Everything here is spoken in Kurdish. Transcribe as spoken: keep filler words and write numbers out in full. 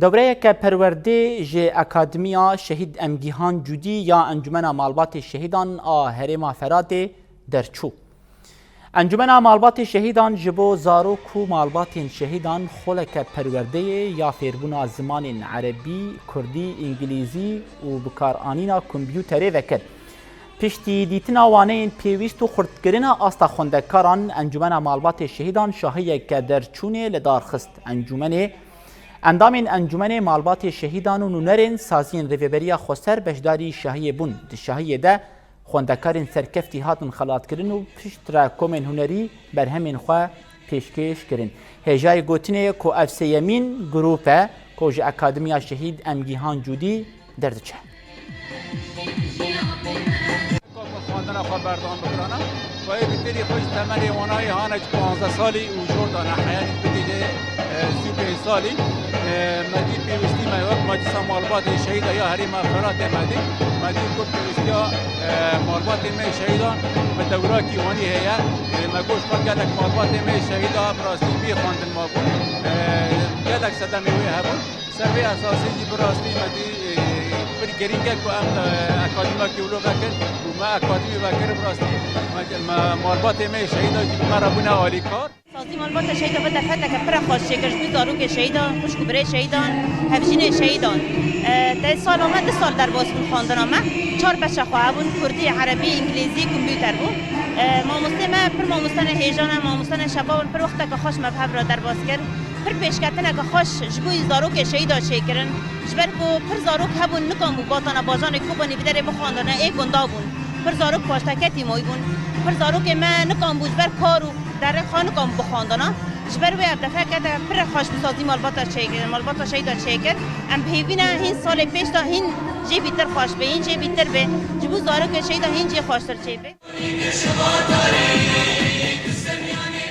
Dewreyeke perwerdê ji Akademiya Şehîd Emgîhan Cûdî ya Encûmena Malbatê Şehîdan a Herêma Feratê derçû. Encûmena Malbatê Şehîdan ji bo zarok û malbatên şehîdan xoleke perwerdeyê ya fêrbûna zimanên erebî, kurdî, îngilîzî û bikaranîna kompûterê vekir. Piştî dîtina waneyên pêwîst û xurtkirina asta xwendekaran, Encûmena Malbatê Şehîdan şahiyeke derçûnê li dar xist. Encûmenê Endamên Encûmenê Malbatê Şehîdan û nûnerên Saziyên Rêveberiya Xweser beşdarî şahiyê bûn. Di şahiyê de xwendekarên serkeftî hatin xelatkirin û piştre komên hunerî berhemên xwe pêşkêş kirin. Hêjayî gotinê ye ku ev sêyemîn grûp e ku ji Akademiya Şehîd Emgîhan Cûdî derdiçe. Xwendina xwe berdewam bikirana. Wayê bi têrî xwe ji temenê wanayê hane ji panzdeh salî û jor dane heyanî bidî lê, e, sî û pênc salî. E, me dî pêwîstî me wek Meclisa Malbatê Şehîda ya Herêma Feratê me dî. Me dî ku pêwîstiya, e, malbatê me şehîdan bi dewrakî wanî heye. E, me goş xwe gelek malbatê me şehîda bi rastî bî xwendin mabûn. E, gelek sedemê wê hebûn. Ser vê esasî jî bi rastî me dî, e, pir girîng e ku em, e, akademiyekî wilo vekin û me akademî vekir bi rastî me, me malbatê me şehîda jî bi me re bûne alîkar. Sazî malbata şehîda bi derfeteke pir xweş çêkir ji bo zarokê şehîda, xwişk û birê şehîdan, hevjînê şehîdan. E, te sala me du sal derbas bûn xwendina me. Çar beşa xwe hebûn, kurdî, erebî, îngilîzî, kompûter bû. E, mamostê me pir mamostene hêjan e, mamostene şefa bin, pir wexteke xweş me bi hev re derbas kir. Pir pêşketineke xweş ji bo zarokê şehîda çêkirin. Ji ber ku pir zarok hebûn nikam bû batana bajanê Kobanî bi derê bixwandine, ê gunda bûn. Pir zarok paşteketî moy bûn. Pir zarokê me nikam bû ji ber kar û derê xwe nikam bû bixwandina. Ji ber wê ev defe kete pir xweş bi sazî malbata çêkirin, malbata şehîda çêkir. Em bi hêvî ne hîn salê pêş de hîn jê bîtir xweş bê, hîn jê bîtir bê. Ji bo zarokê şehîda hîn jê xweştir çêbê.